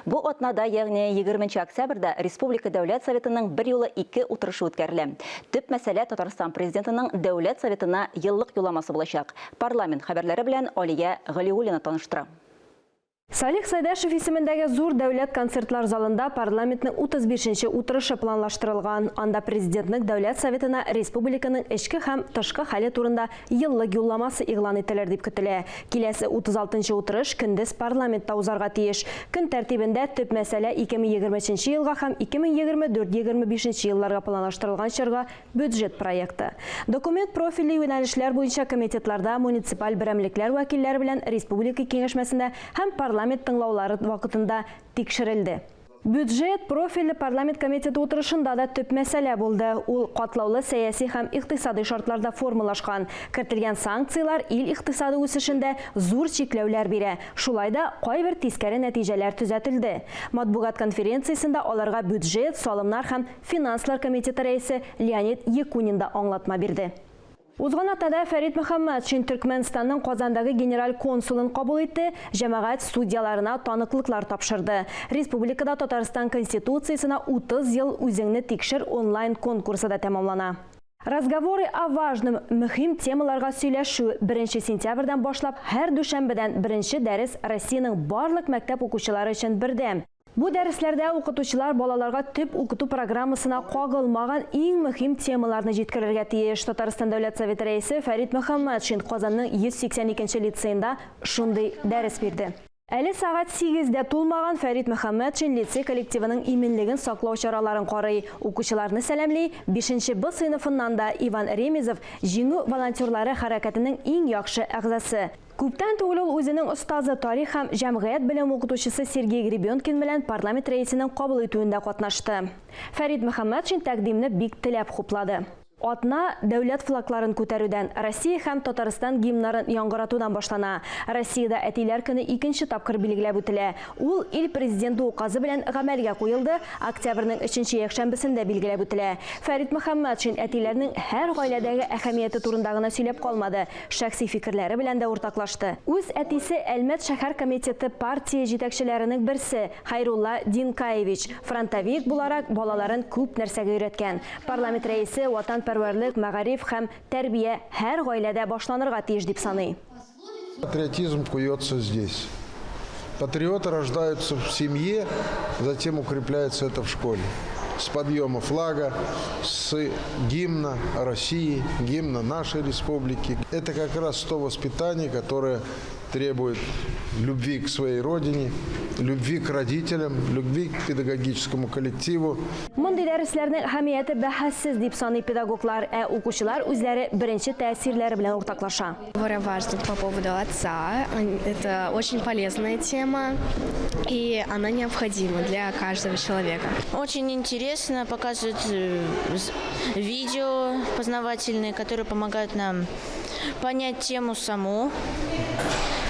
Бу атнада, ягъни 20 октябрьдә республика Дәүләт Советының берьюлы ике утырышы үткәрелә. Төп мәсьәлә Татарстан Президентының Дәүләт Советына еллык юлламасы булачак. Парламент хәбәрләре белән Алия Галиуллина таныштыра. Салих Сәйдәшев исемендәге Зур дәүләт концертлар залында парламентның 35 нче утырышы планлаштырылган. Анда Президентның Дәүләт Советына республиканың эчке һәм тышкы хәле турында еллык юлламасы игълан ителер дип көтелә. Киләсе 36 нчы утырыш көндез парламентта узарга тиеш. Көн тәртибендә төп мәсьәлә 2023 нче елга һәм 2024-25 нче елларга планлаштырылган чорга бюджет проекты. Документ профильле юнәлешләр буенча комитетларда муниципаль берәмлекләр вәкилләре белән республика киңәшмәсендә һәм парламент тыңлаулары вакытында тикшерелде. Бюджет профильле парламент комитеты утырышында да төп мәсьәлә булды. Ул катлаулы сәяси һәм икътисадый шартларда формалашкан. Кертелгән санкцияләр ил икътисады үсешендә зур чикләүләр бирә. Шулай да кайбер тискәре нәтиҗәләр төзәтелде. Матбугат конференциясендә аларга бюджет, салымнар һәм Финанслар комитеты рәисе Леонид Якунин да аңлатма бирде. Узган атнада Фәрит Мөхәммәтшин Төркмәнстанның Казандагы генераль консулын кабул итте, җәмәгать судьяларына таныклыклар тапшырды. Республикада Татарстан Конституциясенә 30 ел үзеңне тикшер онлайн конкурсы да тәмамлана. Разговоры о важном, мөһим темаларга сөйләшү, беренче сентябрьдән башлап һәр дүшәмбедән беренче дәрес Россиянең барлык мәктәп укучылары өчен бердәм. Бу дәресләрдә укытучылар балаларга төп укыту программасына кагылмаган иң мөһим темаларны җиткерергә тиеш. Татарстан Дәүләт Советы Рәисе Фәрит Мөхәммәтшин Казанның 182 нче лицеенда шундый дәрес бирде. Әле сәгать сигез дә тулмаган, Фәрит Мөхәммәтшин лицей коллективының иминлеген саклау чараларын карый, укучыларны сәламли, бишенче Б сыйныфыннан да Иван Ремезов, Җиңү волонтерлары хәрәкәтенең иң яхшы әгъзасы. Күптән түгел ул үзенең остазы, тарих һәм җәмгыять белеме укытучысы Сергей Гребенкин белән парламент рәисенең кабул итүендә катнашты. Фәрит Мөхәммәтшин тәкъдимне бик теләп хуплады. Атна дәүләт флагларын күтәрүдән, Россия һәм Татарстан гимннарын яңгыратудан башлана. Россиядә Әтиләр көне икенче тапкыр билгеләп үтелә. Ул ил Президенты указы белән гамәлгә куелды, октябрьнең өченче якшәмбесендә билгеләп үтелә. Фәрит Мөхәммәтшин әтиләрнең һәр гаиләдәге әһәмияте турында гына сөйләп калмады, Шәхси фикерләре белән дә уртаклашты. Үз әтисе Әлмәт шәһәр комитеты партия җитәкчеләренең берсе Хәйрулла Динкаевич, фронтовик буларак, балаларын күп нәрсәгә өйрәткән. Парламент рәисе ватанпәрвәрлек, мәгариф һәм тәрбия һәр гаиләдә башланырга тиеш дип саный. Патриотизм куется здесь. Патриоты рождаются в семье, затем укрепляется это в школе. С подъема флага, с гимна России, гимна нашей республики. Это как раз то воспитание, которое требует любви к своей родине, любви к родителям, любви к педагогическому коллективу. Мондый дәресләрнең әһәмияте бәхәссез, дип саный педагоглар, ә укучылар үзләре беренче тәэсирләре белән уртаклаша. Говоря важно по поводу отца, это очень полезная тема, и она необходима для каждого человека. Очень интересно, показывают э, видео познавательные, которые помогают нам понять тему саму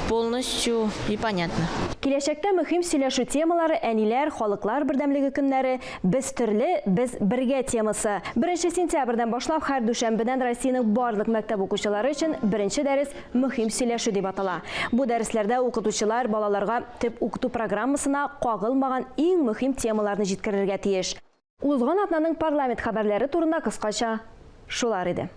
полностью и понятно. Киләчәктә мөһим сөйләшү темалары әниләр, халыклар бердәмлеге көннәре, без төрле, без бергә темасы. 1 сентябрьдән башлап һәр дүшәмбедән Россиянең барлык мәктәп укучылары өчен беренче дәрес Мөһим сөйләшү дип атала. Бу дәресләрдә укытучылар балаларга төп укыту программасына кагылмаган иң мөһим темаларны җиткерергә тиеш. Узган атнаның парламент хәбәрләре турында кыскача шулар иде.